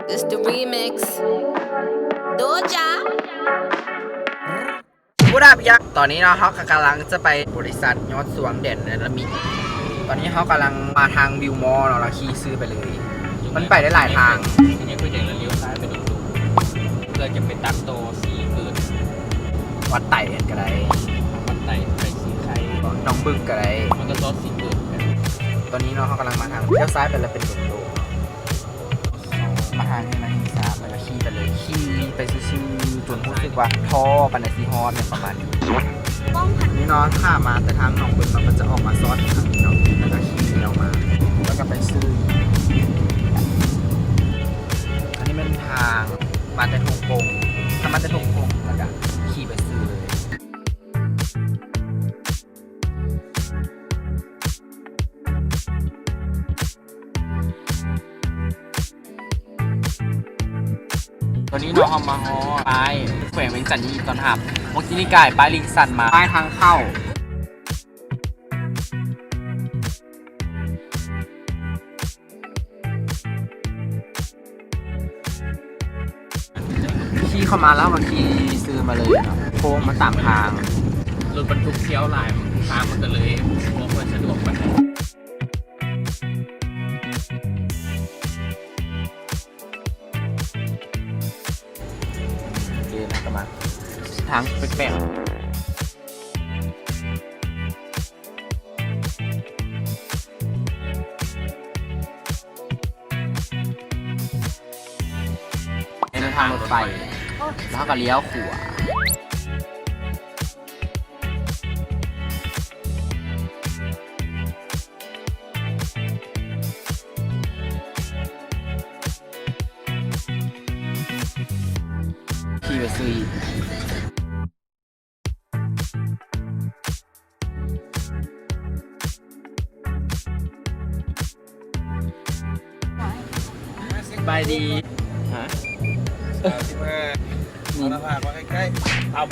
This the remix. Doja. What up y'all? ຕອນນີ້ເນາະ ເຮົາກໍກຳລັງຈະໄປບໍລິສັດຍອດຊວງແດນເນລະມິດ. ຕອນນີ້ເຮົາກຳລັງມາທາງວິວມໍເນາະ ແລ້ວຂີ່ຊື່ໄປເລີຍ. ມັນໄປໄດ້ຫຼາຍທາງ. ເພື່ອຈະໄປຕັດຕໍ່ສີເກີດ ວັດໄຕກໍໄດ້ ວັດໄຕໄປສີໄຄ ໜອງບຶກກໍໄດ້ ມັນກໍຕໍ່ສີເກີດ. ຕອນນີ້ເນາະ ເຮົາກຳລັງມາທາງ ລ້ຽວຊ້າຍໄປແລ້ວເປັນດົງໂດ ມາທາງນີ້ນະ ສາມ ແລ້ວກໍຂີ່ໄປເລີຍ ຂີ່ໄປຊື່ໆ ຈົນຮູ້ສຶກວ່າທໍ້ປານໃດຊິຮອດ ແມ່ນປະມານນີ້. ນີ້ເນາະ ຖ້າມາແຕ່ທາງໜອງບຶກ ເຮົາກໍຈະອອກມາຊອດທາງນີ້ເນາະ ແລ້ວກໍຂີ່ລ້ຽວມາ ແລ້ວກໍໄປຊື່. ອັນນີ້ແມ່ນທາງມາແຕ່ທົ່ງກົງ ຖ້າມາແຕ່ທົ່ງກົງ ແລ້ວກໍຂີ່ໄປຊື່ເລີຍ. ຕອນນີ້ເນາະ ເຮົາມາຮອດປ້າຍແຂວງວຽງຈັນ ຍິນດີຕ້ອນຮັບ. ເມື່ອກີ້ນີ້ກາຍປ້າຍລິງສັນມາ ປ້າຍທາງເຂົ້າ. ຂີ່ເຂົ້າມາແລ້ວກໍຂີ່ຊື່ມາເລີຍເນາະ ໂຄ້ງມາຕາມທາງ. ລົດບັນທຸກຖ້ຽວຫຼາຍ ທາງມັນກໍເລີຍບໍ່ຄ່ອຍສະດວກປານໃດ. ໂອເຄ ນະ ກໍມາທາງແປກໆ. ໃນທາງລົດໄຟ ແລ້ວເຮົາກໍລ້ຽວຂວາ ຂີ່ໄປຊື່ອີກ. ສະບາຍດີ. ຮະ? ສາມສິບຫ້າ ເອົາໜ້າຜາກມາໃກ້ໆ ຕ່ຳ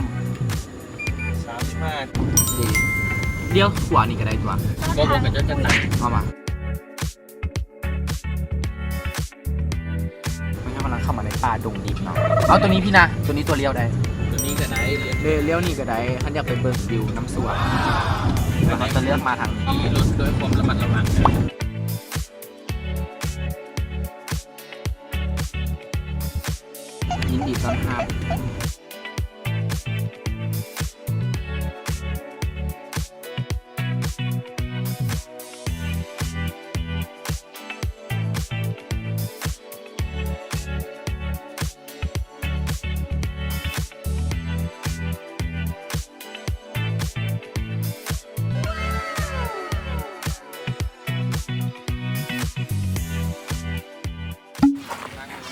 ສາມສິບຫ້າ ດີ. ລ້ຽວຂວານີ້ກໍໄດ້ຕົວະ ບໍ່ ບໍ່ ກໍຈະຕັດ ເອົາມາ. ເຮົາກຳລັງເຂົ້າມາໃນປ່າດົງດິບເນາະ. ເອົາ ຕົວນີ້ພີ່ນະ ຕົວນີ້ຕົວລ້ຽວໄດ້ ຕົວນີ້ກໍໄດ້ ລ້ຽວ ລ້ຽວນີ້ກໍໄດ້ ຄັນຢາກໄປເບິ່ງວິວນ້ຳສວນ ເຮົາຈະເລືອກມາທາງນີ້. ຂີ່ລົດດ້ວຍຄວາມລະມັດລະວັງ. ຍິນດີຕ້ອນຮັບ.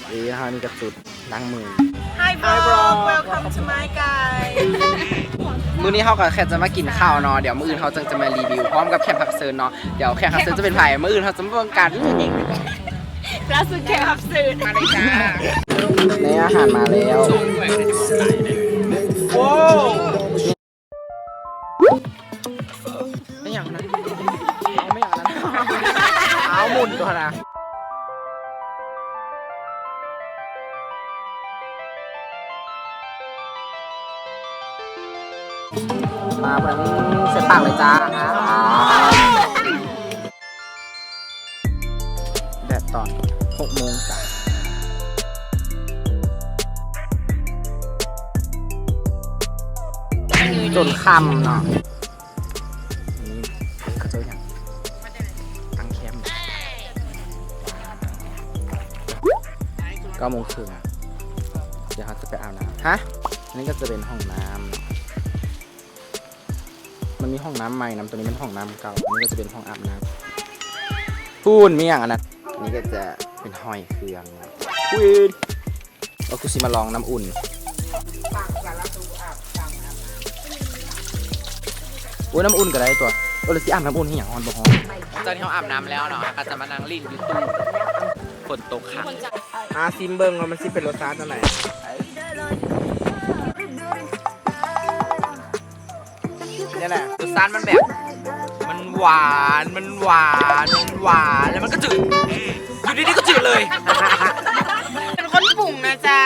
ເອີ ເຮົານີ້ກໍສຸດລ້າງມື. Hi vlog, welcome to my guy. ມື້ນີ້ເຮົາກໍແຄ່ຈະມາກິນເຂົ້າເນາະ ດຽວມື້ອື່ນເຮົາຈຶ່ງຈະມາຣີວິວພ້ອມກັບແຂກຮັບເຊີນເນາະ. ດຽວແຂກຮັບເຊີນຈະເປັນໃຜ ມື້ອື່ນເຮົາຈະມາເບິ່ງກັນ. ລ່າສຸດແຂກຮັບເຊີນມາເລີຍຈ້າ. ນີ້ອາຫານມາແລ້ວ. ໂອ້ ແມ່ນຫຍັງນະ? ເອົາ ແມ່ນຫຍັງນະ? ເອົາ ໝຸນຕົວນະ. ມາເບິ່ງ ໃສ່ປາກເລີຍຈ້າ. ແດດຕອນຫົກໂມງຈ້າ ຈົນຄ່ຳເນາະ. ນີ້ເຂົາເຈົ້າຫຍັງ ຕັ້ງແຄມ ເກົ້າໂມງເຄິ່ງ ດຽວເຮົາຈະໄປອາບນ້ຳ. ຮະ? ອັນນີ້ກໍຈະເປັນຫ້ອງນ້ຳ ມັນມີຫ້ອງນ້ຳໃໝ່ນຳ ຕົວນີ້ແມ່ນຫ້ອງນ້ຳເກົ່າ. ອັນນີ້ກໍຈະເປັນຫ້ອງອາບນ້ຳ. ພຸ້ນ ມີຫຍັງອັນນັ້ນ. ອັນນີ້ກໍຈະເປັນຫ້ອຍເຄື່ອງ. ອຸ້ຍ ວ່າກູຊິມາລອງນ້ຳອຸ່ນ. ໂອ້ຍ ນ້ຳອຸ່ນກໍໄດ້ຕົວະ. ໂອ້ຍ ແລ້ວຊິອາບນ້ຳອຸ່ນເຮັດຫຍັງ ຮ້ອນບໍ່ຮ້ອນ? ຈາກທີ່ເຮົາອາບນ້ຳແລ້ວເນາະ ເຮົາກໍຈະມານັ່ງຫຼິ້ນຢູ່ຕູ້. ຝົນຕົກຄັກ. ມາຊິມເບິ່ງວ່າມັນຊິເປັນລົດຊາດຈັ່ງໃດ. ນີ້ແຫຼະ ລົດຊາດມັນແບບ ມັນຫວານ ມັນຫວານ ມັນຫວານ ແລ້ວມັນ ກໍຈືດ ຢູ່ດີໆກໍຈືດເລີຍ ເປັນຄົນປຸງນະຈ໊ະ.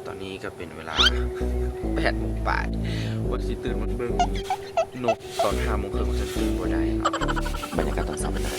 ຕອນນີ້ກໍເປັນເວລາແປດໂມງປາຍ ວ່າຊິຕື່ນມາເບິ່ງນົກຕອນຫ້າໂມງເຄິ່ງ ວ່າຈະຕື່ນບໍ່ໄດ້ເນາະ. ບັນຍາກາດຕອນເຊົ້າເປັນຈັ່ງໃດ?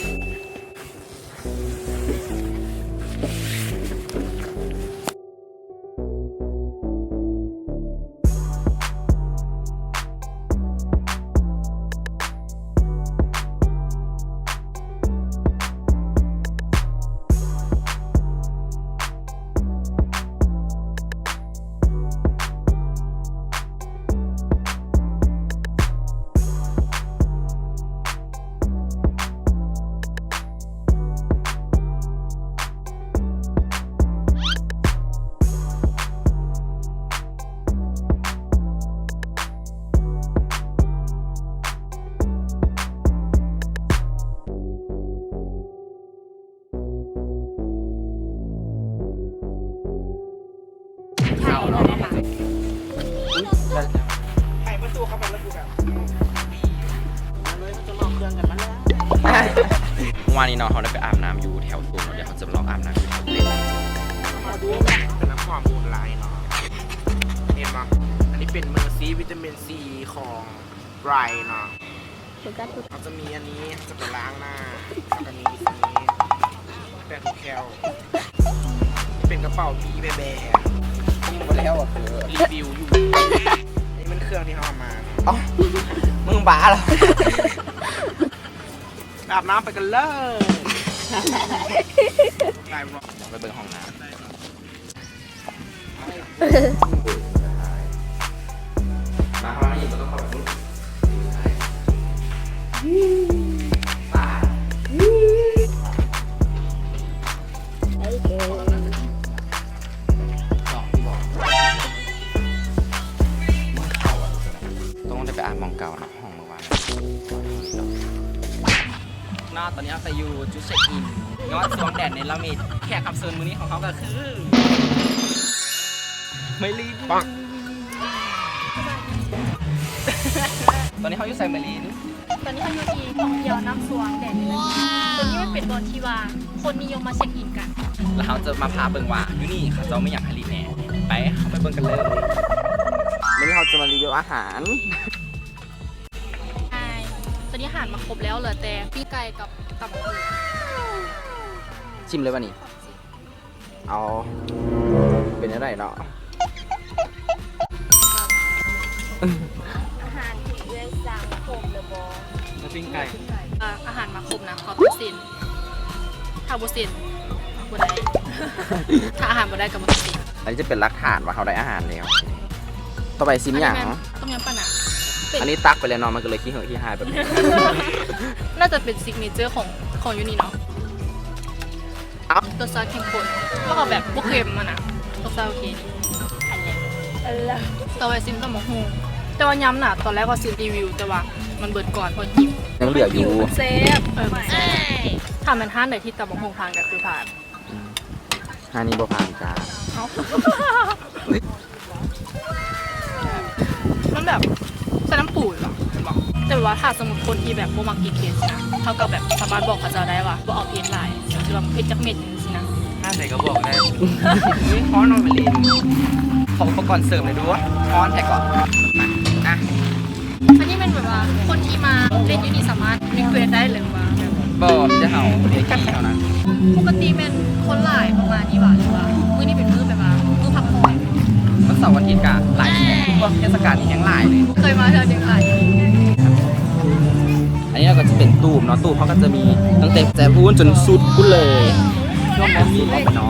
ເຂົ້າເນາະ ໄຂປະຕູເຂົ້າໄປແລ້ວ ເມື່ອວານນີ້ເນາະ ເຮົາໄດ້ໄປອາບນ້ຳຢູ່ແຖວໂຊນເນາະ ດຽວເຮົາຈະມາລອງອາບນ້ຳຢູ່ແຖວໂຊນ. ເປັນນ້ຳຫອມມູນໄລເນາະ ເຫັນບໍ່? ອັນນີ້ເປັນເມີຊີວິຕາມິນຊີຂອງໄບຣເນາະ. ໂຟກັສ ເຮົາຈະມີອັນນີ້ ເຮົາຈະໄປລ້າງໜ້າ ແລ້ວກໍມີອັນນີ້ ແປະຫົວແຂ້ວ ເປັນກະເປົາປີ້ແບໆ ຍັງບໍ່ແລ້ວອ່ະ ຄື ຣີວິວຢູ່ ອັນນີ້ມັນເຄື່ອງທີ່ເຮົາເອົາມາເນາະ. ອໍ ມຶງບ້າເຫລອ? ອາບນ້ຳໄປກັນເລີຍ ໄປເບິ່ງຫ້ອງນ້ຳ. ຕ້ອງໄດ້ໄປອາບໝ່ອງເກົ່າເນາະ ຫ້ອງເມື່ອວານ. ເນາະ ຕອນນີ້ເຮົາກໍຢູ່ຈຸດເຊັກອິນ ຍອດຊວງແດນເນລະມິດ ແຂກຮັບເຊີນມື້ນີ້ຂອງເຮົາກໍຄື ໄມລີນ ປັງ ຕອນນີ້ເຮົາຢູ່ໃສ ໄມລີນ? ຕອນນີ້ເຮົາຢູ່ທີ່ທ່ອງທ່ຽວນ້ຳຊວງແດນເນລະມິດ ຕົວນີ້ມັນເປັນບ່ອນທີ່ວ່າຄົນນິຍົມມາເຊັກອິນກັນ ແລ້ວເຮົາຈະມາພາເບິ່ງວ່າຢູ່ນີ້ເຂົາເຈົ້າມີຫຍັງໃຫ້ຫຼິ້ນແດ່. ໄປ ເຮົາໄປເບິ່ງກັນເລີຍ. ມື້ນີ້ເຮົາຈະມາຣີວິວອາຫານ. ໃຊ່ ຕອນນີ້ອາຫານມາຄົບແລ້ວ ເຫຼືອແຕ່ປີ້ງໄກ່ກັບຕຳບັກຫຸ່ງ. ຊິມເລີຍບາດນີ້. ເອົາ ເປັນຈັ່ງໃດເນາະ? ອາຫານທີ່ເອື້ອຍສັ່ງຄົບແລ້ວບໍ່? ແລ້ວປີ້ງໄກ່. ອາ ອາຫານມາຄົບນະ ຂໍແຕ່ເສັ້ນ. ຖ້າບໍ່ເສັ້ນບໍ່ໄດ້ ຖ້າອາຫານບໍ່ໄດ້ກໍບໍ່ຕ້ອງເສັ້ນ. ອັນນີ້ຈະເປັນຫຼັກຖານວ່າເຮົາໄດ້ອາຫານແລ້ວ. ຕໍ່ໄປຊິມຫຍັງ? ອັນນີ້ແມ່ນຕົ້ມຍຳປາໜາ. ອັນນີ້ຕັກໄປແລ້ວເນາະ ມັນກໍເລີຍຂີ້ເຫີຂີ້ຫາຍແບບນີ້. ໜ້າຈະເປັນຊິກເນເຈີຂອງ ຂອງຢູ່ນີ້ເນາະ. ເອົາ ລົດຊາດເຂັ້ມຂຸ້ນ ແລ້ວກໍແບບບໍ່ເຄັມຫັ້ນນະ ລົດຊາດໂອເຄ. ຕໍ່ໄປຊິມຕຳບັກຫຸ່ງ ແຕ່ວ່າຍຳນະ ຕອນແລກວ່າຊິມຣີວິວ ແຕ່ວ່າມັນເບິດກ່ອນ ເພາະຫິວ. ຍັງເຫຼືອຢູ່ ມັນແຊບ ເອີ ມັນແຊບ. ຖ້າແມ່ນຮ້ານໃດທີ່ຕຳບັກຫຸ່ງຜ່ານກໍຄືຜ່ານ. ອືມ ຮ້ານນີ້ບໍ່ຜ່ານຈ້າ. ເອົ້າ ມັນແບບໃສ່ນ້ຳປູນເນາະ ແມ່ນບໍ່? ແຕ່ວ່າຖ້າສົມມຸດຄົນທີ່ແບບບໍ່ມັກກິນເຜັດຊີ້ນະ ເຮົາກໍແບບສາມາດບອກເຂົາເຈົ້າໄດ້ວ່າບໍ່ເອົາເຜັດຫຼາຍ ຫຼືວ່າເຜັດຈັກເມັດຈັ່ງຊີ້ນະ. ຮ້ານໃດກໍບອກໄດ້. ອຸ້ຍ ຮ້ອນເນາະ ໄມລີນ. ຂໍອຸປະກອນເສີມໜ້ອຍດູ ຮ້ອນແທ້ເກາະ. ມາ ອ່ະ ອັນນີ້ແມ່ນແບບວ່າຄົນທີ່ມາຫຼິ້ນຢູ່ນີ້ສາມາດ ໄດ້ເພື່ອນໄດ້ ຫຼືວ່າແບບ ບໍ່ ມີແຕ່ເຮົາ ມີແຕ່ພີ່ເຮົານະ. ປົກກະຕິແມ່ນຄົນຫຼາຍປະມານນີ້ຫວາ ຫຼືວ່າມື້ນີ້ເປັນມື້ແບບວ່າມື້ພັກຜ່ອນ? ວັນເສົາວັນອາທິດກະຫຼາຍ ຊ່ວງເທດສະການນີ້ແຮງຫຼາຍເລີຍ. ເຄີຍມາເທື່ອໜຶ່ງຫຼາຍ. ອັນນີ້ເຮົາກໍຈະເປັນຕູບເນາະ ຕູບເຮົາກໍຈະມີຕັ້ງແຕ່ແຈພຸ້ນຈົນສຸດພຸ້ນເລີຍ. ຊ່ວງບໍ່ມີເນາະ ນ້ຳ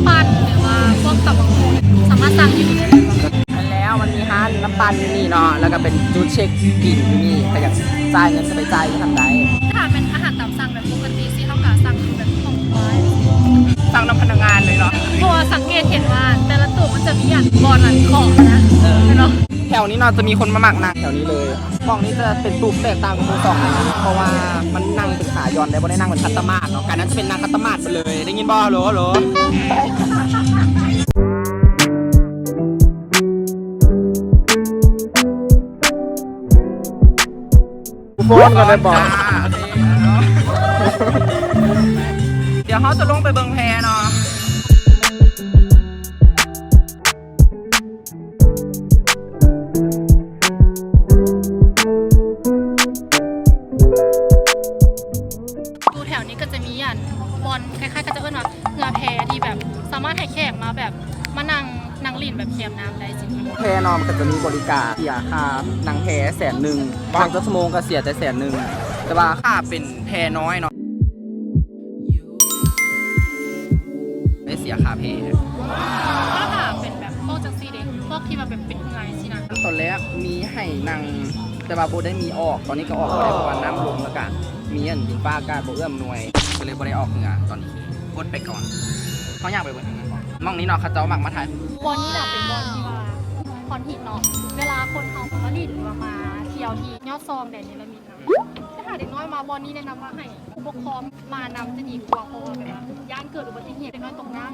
ປັ່ນ ຫຼືວ່າພວກຕຳບັກຫຸ່ງ ສາມາດສັ່ງຢູ່ນີ້ໄດ້ເລີຍ. ແມ່ນແລ້ວ ມັນມີຮ້ານນ້ຳປັ່ນຢູ່ນີ້ເນາະ ແລ້ວກໍເປັນຈຸດເຊັກອິນຢູ່ນີ້ ໃຜຢາກຈ່າຍເງິນ ຊິໄປຈ່າຍຢູ່ຫັ້ນໄດ້. ຖ້າແມ່ນອາຫານຕາມສັ່ງແບບປົກກະຕິຊີ້ ເຮົາກໍສັ່ງຄືແບບຂອງໄວ້ ສັ່ງນຳພະນັກງານເລີຍເນາະ ເພາະວ່າສັງເກດເຫັນວ່າແຕ່ລະໂຕະມັນຈະມີອັນ ບ່ອນອັນເຄາະນະ ເອີ ແມ່ນບໍ່? ແຖວນີ້ເນາະ ຈະມີຄົນມາມັກນັ່ງແຖວນີ້ເລີຍ. ຫ້ອງນີ້ຈະເປັນຕູບແຕກຕ່າງກັບໝູ່ສອງອັນນີ້ ເພາະວ່າມັນນັ່ງເປັນຂາຢ່ອນໄດ້ ບໍ່ໄດ້ນັ່ງເປັນຄັດຕະໝາດເນາະ. ການນັ້ນຈະເປັນນັ່ງຄັດຕະໝາດໄປເລີຍ ໄດ້ຍິນບໍ່? ໂຫຼ ໂຫຼ. ກູຟ້ອນກ່ອນໄດ້ບໍ່? ດຽວເຮົາຈະລົງໄປເບິ່ງແພເນາະ. ຢູ່ແຖວນີ້ກໍຈະມີອັນບ່ອນ ຄ້າຍໆ ເຂົາເຈົ້າເອີ້ນວ່າເຮືອແພ ທີ່ແບບສາມາດໃຫ້ແຂກມາແບບ ມານັ່ງ ນັ່ງຫຼິ້ນແບບແຄມນ້ຳໄດ້ຊີ້ນະ. ແພເນາະ ມັນກໍຈະມີບໍລິການ ເສຍຄ່ານັ່ງແພແສນໜຶ່ງ ນັ່ງຈັກຊົ່ວໂມງກໍເສຍແຕ່ແສນໜຶ່ງ ແຕ່ວ່າຖ້າເປັນແພນ້ອຍເນາະ ໄດ້ເສຍຄ່າແພ. ຖ້າຫາກເປັນແບບພວກຈັ່ງຊີ້ເດ ພວກທີ່ວ່າແບບເປັນເຮືອຊີ້ນະ. ຕອນແລກມີໃຫ້ນັ່ງ ແຕ່ວ່າບໍ່ໄດ້ມີອອກ ຕອນນີ້ກໍອອກບໍ່ໄດ້ ເພາະວ່ານ້ຳລົງ ແລ້ວກະມີອັນດິນຟ້າອາກາດບໍ່ເອື້ອອຳນວຍ ກໍເລີຍບໍ່ໄດ້ອອກເຮືອຕອນນີ້. ອົດໄປກ່ອນ ເຮົາຢາກໄປເບິ່ງທາງນັ້ນບໍ່? ໝ່ອງນີ້ເນາະ ເຂົາເຈົ້າມັກມາຖ່າຍຮູບ. ບ່ອນນີ້ນະເປັນບ່ອນທີ່ວ່າຮອດຮິດເນາະ ເວລາຄົນເຮົາມາຫຼິ້ນ ຫຼືວ່າມາທ່ຽວທີ່ຍອດຊ່ອງແດນເນລະມິດນະ ຈະຫາເດັກນ້ອຍມາບ່ອນນີ້ ແນະນຳວ່າໃຫ້ຜູ້ປົກຄອງມານຳຈະດີກວ່າ ເພາະວ່າແບບວ່າຢ້ານເກີດອຸບັດຕິເຫດ ເດັກນ້ອຍຕົກນ້ຳ.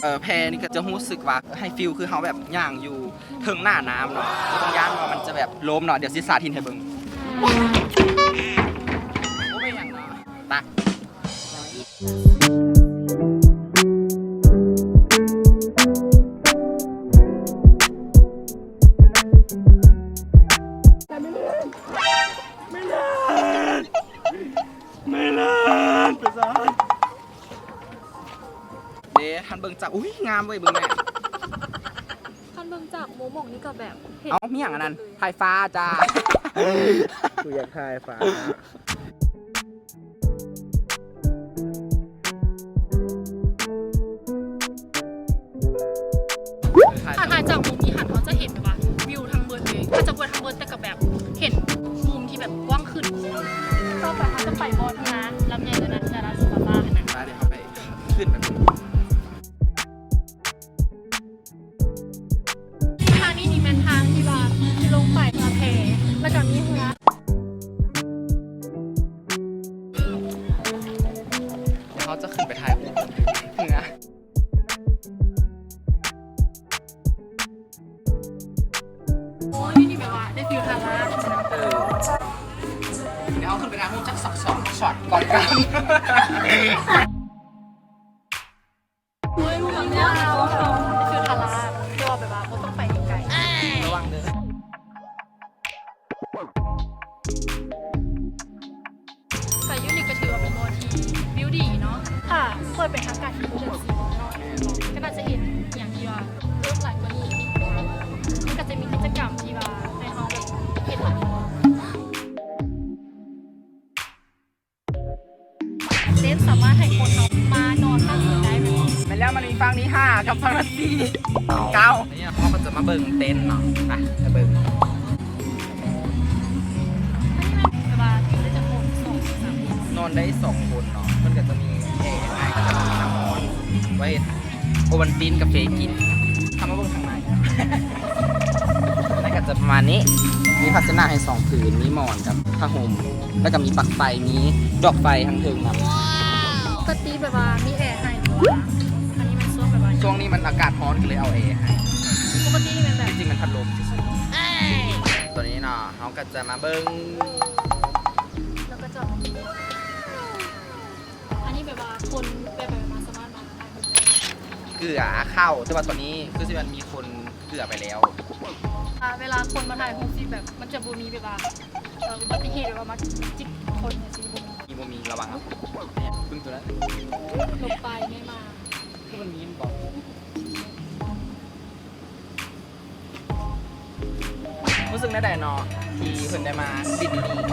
ເອີ ແພນີ້ກໍຈະຮູ້ສຶກວ່າໃຫ້ຟີລຄືເຮົາແບບຍ່າງຢູ່ເທິງໜ້ານ້ຳເນາະ ບໍ່ຕ້ອງຢ້ານວ່າມັນຈະແບບລົ້ມເນາະ. ດຽວຊິສາທິດໃຫ້ເບິ່ງ. ບໍ່ເປັນຫຍັງເນາະ ໄປ. ເດ້ ທ່ານເບິ່ງຈາກ ອຸ້ຍ ງາມເວີຍ ເບິ່ງແມ່. ທ່ານເບິ່ງຈາກມຸມໝ່ອງນີ້ກໍແບບເຫັນ. ເອົ້າ ມີຫຍັງອັນນັ້ນ? ຖ່າຍຟ້າຈ້າ. ກູຢາກຖ່າຍຟ້າ. ຖ້າຖ່າຍຈາກມຸມນີ້ຫັ້ນ ເຮົາຈະເຫັນແບບວ່າວິວທັງເບິດເລີຍ ອາດຈະບໍ່ທັງເບິດ ແຕ່ກໍແບບເຫັນມຸມທີ່ແບບກວ້າງຂຶ້ນ. ຕໍ່ໄປເຮົາຈະໄປບ່ອນເຮືອລຳໃຫຍ່ຕົວນັ້ນ ເຮືອລາຊາບາບາຫັ້ນນະ. ໄປ ດຽວເຮົາໄປຂຶ້ນໄປເບິ່ງ. ທາງນີ້ນີ້ແມ່ນທາງທີ່ວ່າຊິລົງໄປເຮືອແພ ແລ້ວກໍມີເຮືອ. ດຽວເຮົາຈະຂຶ້ນໄປຖ່າຍຮູບເຮືອ. ໂອ້ຍ ນີ້ແບບວ່າໄດ້ຟີລທາງລາດ. ເອີ ດຽວເຮົາຂຶ້ນໄປຖ່າຍຮູບຈັກສອງ ສອງຊັອດກ່ອນກັນ. ໂອ້ຍ ຮູ້ແລ້ວ ຄືທາລາ ແຕ່ວ່າແບບວ່າບໍ່ຕ້ອງໄປໄກ. ລະວັງເດີ. ກະຢູ່ນີ້ກະຖືວ່າເປັນບ່ອນທີ່ວິວດີເນາະ. ກະເປີດເປັນທາງການຢູ່ເດືອນສີ່ເນາະ ກະໜ້າຈະເຫັນອີ່ຫຍັງທີ່ວ່າເພີ່ມຫຼາຍກວ່ານີ້. ມັນກະຈະມີກິດຈະກຳທີ່ວ່າໃຫ້ເຮົາແບບເຮັດຫຼາຍ. ເຕັນສາມາດໃຫ້ຄົນເຮົາມານອນພັກເພິງໄດ້ແມ່ນບໍ່? ແມ່ນແລ້ວ ມັນມີຝັ່ງນີ້ຫ້າ ກັບຝັ່ງນັ້ນສີ່ ເກົ້າ. ອັນນີ້ເຮົາກະຈະມາເບິ່ງເຕັນເນາະ ໄປ ໄປເບິ່ງ. ອັນນີ້ແມ່ນແບບວ່າຢູ່ໄດ້ຈັກຄົນ? ສອງ ສາມຄົນ ນອນໄດ້ສອງຄົນເນາະ. ເພິ່ນກະຈະມີແອໃຫ້ ກະຈະມີນ້ຳຮ້ອນໄວ້ ໂອວັນຕິນກາເຟກິນ. ເຂົ້າມາເບິ່ງທາງໃນ ໃນກະຈະປະມານນີ້ ມີພາຊະນະໃຫ້ສອງຜືນ ມີໝອນກັບຜ້າຫົ່ມ ແລ້ວກະມີປັກໄຟ ມີດອກໄຟທາງເທິງນຳ. ປົກກະຕິແບບວ່າມີແອໃຫ້ ຫຼືວ່າອັນນີ້ມັນຊ່ວງແບບວ່າ ຊ່ວງນີ້ມັນອາກາດຮ້ອນກະເລີຍເອົາແອໃຫ້. ປົກກະຕິນີ້ແມ່ນແບບ ທີ່ຈິງແມ່ນພັດລົມຊື່ໆ. ຕອນນີ້ເນາະ ເຮົາກະຈະມາເບິ່ງ ແລ້ວກະຈອດ ອັນນີ້ແບບວ່າຄົນແບບ ແບບມາສາມາດມາຖ່າຍຮູບໄດ້. ເກືອເຂົ້າ ແຕ່ວ່າຕອນນີ້ຄືຊິແມ່ນມີຄົນເກືອໄປແລ້ວ. ອ່າ ເວລາຄົນມາຖ່າຍຮູບຊິແບບ ມັນຈະບໍ່ມີແບບວ່າ ເອີ ອຸບັດຕິເຫດແບບວ່າມາຈິກຄົນຈັ່ງຊີ້ ບໍ່ມີ ມີ ບໍ່ມີ ລະວັງເອົາ. ເບິ່ງໂຕນັ້ນ ລົງໄປແມ່ມາ ຄືມັນມີບໍ່? ຮູ້ສຶກແນວໃດເນາະ ທີ່ເພິ່ນໄດ້ມາຫຼິ້ນຢູ່ນີ້?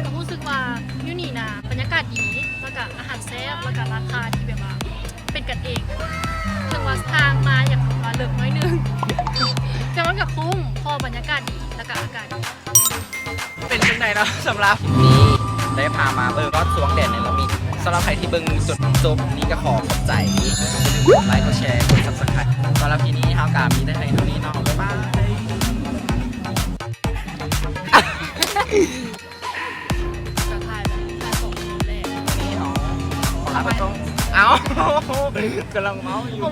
ກະຮູ້ສຶກວ່າຢູ່ນີ້ນະ ບັນຍາກາດດີ ແລ້ວກະອາຫານແຊບ ແລ້ວກະລາຄາທີ່ແບບວ່າເປັນກັນເອງ. ເຖິງວ່າທາງມາຢາກວ່າເລິກໜ້ອຍໜຶ່ງ ແຕ່ມັນກະຄຸ້ມ ເພາະວ່າບັນຍາກາດດີ ແລ້ວກະອາກາດດີ. ເປັນຈັ່ງໃດເນາະ ສຳລັບຄລິບນີ້ ໄດ້ພາມາເບິ່ງຮອດຊ່ວງແດນເນລະມິດ. ສຳລັບໃຜທີ່ເບິ່ງຈົນຈົບນີ້ກະຂໍຂອບໃຈ. ຢ່າລືມກົດໄລ ກົດແຊ ກົດ Subscribe. ສຳລັບຄລິບນີ້ເຮົາກະມີແຕ່ພຽງເທົ່ານີ້ເນາະ. ບາຍບາຍ. ກະຖ່າຍແບບຖ່າຍສອງຄົນແຫຼະ ເອົາ ກຳລັງເມົາຢູ່.